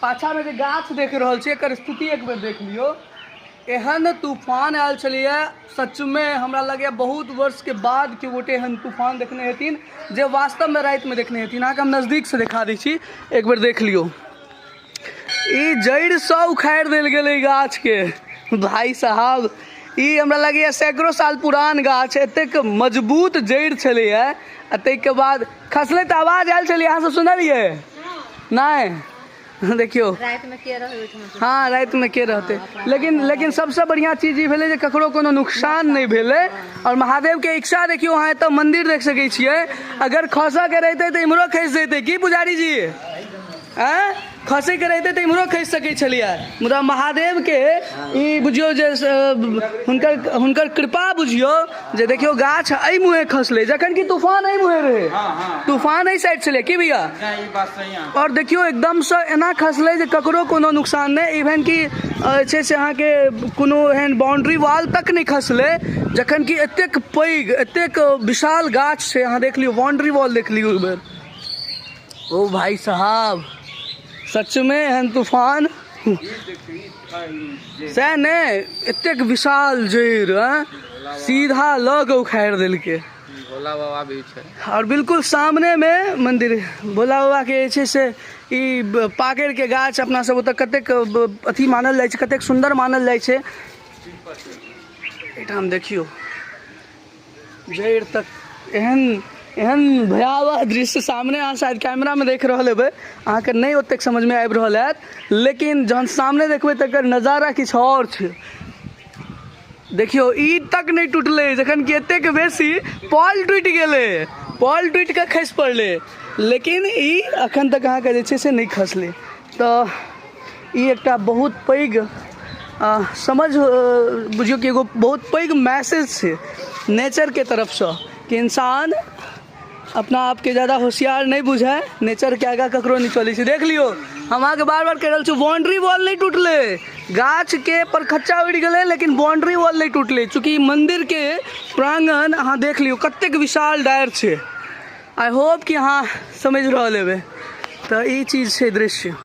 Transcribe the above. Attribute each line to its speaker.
Speaker 1: पाछामे जे गाछ देख रहल छी एकर स्थिति एक बेर देख लियौ। एहन तूफान आयल छलैए, सचमे हमरा लगैए बहुत वर्षके बाद केओ गोटे एहन तूफान देखने हेथिन, जे वास्तवमे रातिमे देखने हेथिन। अहाँके हम नजदीकसँ देखा दै छी, एक बेर देख लियौ। ई जड़िसँ उखाड़ि देल गेलै गाछके। भाइ साहब, ई हमरा लगैए सैकड़ो साल पुरान गाछ, एतेक मजबूत जड़ि छलैए। आ ताहिके बाद खसलै तऽ आवाज आयल छलै, अहाँ सब सुनलियै नहि? देखियौ,
Speaker 2: रातिमे के रहै ओहिठाम?
Speaker 1: हँ, रातिमे के रहतै? लेकिन लेकिन सबसँ बढ़िआँ चीज ई भेलै जे ककरो कोनो नुकसान नहि भेलै। आओर महादेवके इच्छा देखियौ, अहाँ एतऽ मन्दिर देख सकै छियै। अगर खसऽके रहितै तऽ इम्हरो खसि जैतै की पुजारी जी? आँय, खसैके रहितै तऽ इम्हरो खसि सकै छलियै, मुदा महादेवके ई बुझियौ जे हुनकर हुनकर कृपा बुझियौ जे देखियौ गाछ एहि मुँहे खसलै, जखन कि तूफान एहि मुँहे रहै। तूफान एहि साइड छलै की भैया? आओर देखियौ, एकदमसँ एना खसलै जे ककरो कोनो नुकसान नहि, इवेन कि जे छै से अहाँके कोनो एहन बाउंड्री वाल तक नहि खसलै, जखन कि एतेक पैघ, एतेक विशाल गाछ छै। अहाँ देख लियौ, बाउंड्री वॉल देख लियौ एक बेर। ओ भाई साहब, सचमे एहन तूफान सएह ने, एतेक विशाल जड़ि सीधा लऽ कऽ उखाड़ि देलकै।
Speaker 3: भोला बाबा भी छै
Speaker 1: आओर बिल्कुल सामनेमे मन्दिर भोला बाबाके जे छै से। ई पाकड़िके गाछ अपना सब ओतऽ कतेक अथी मानल जाइ छै, कतेक सुन्दर मानल जाइ छै। एहिठाम देखियौ जड़ि तक। एहन एहन भयावह दृश्य सामने अहाँ शायद कैमरामे देख रहल हेबै, अहाँके नहि ओतेक समझमे आबि रहल हैत, लेकिन जहन सामने देखबै तकर नजारा किछु आओर छै। देखियौ, ई तक नहि टूटलै, जखन कि एतेक बेसी पॉल टूटि गेलै, पॉल टूटि कऽ खसि पड़लै, लेकिन ई अखन तक अहाँके जे छै से नहि खसलै। तऽ ई एकटा बहुत पैघ समझ बुझियौ कि एगो बहुत पैघ मैसेज छै नेचरके तरफसँ कि इंसान अपना आपके ज़्यादा होशियार नहीं बुझे, नेचरके आगाँ ककरो नहि चलै छै। देख लियौ, हम अहाँके बार बार कहि रहल छी, बाउंड्री वॉल नहि टूटलै। गाछके पर खच्चा उड़ि गेलै, लेकिन बाउंड्री वॉल नहि टूटलै। चूँकि मन्दिरके प्राङ्गण अहाँ देख लियौ कतेक विशाल डारि छै। I hope कि अहाँ समझि रहल हेबै। तऽ ई चीज छै दृश्य।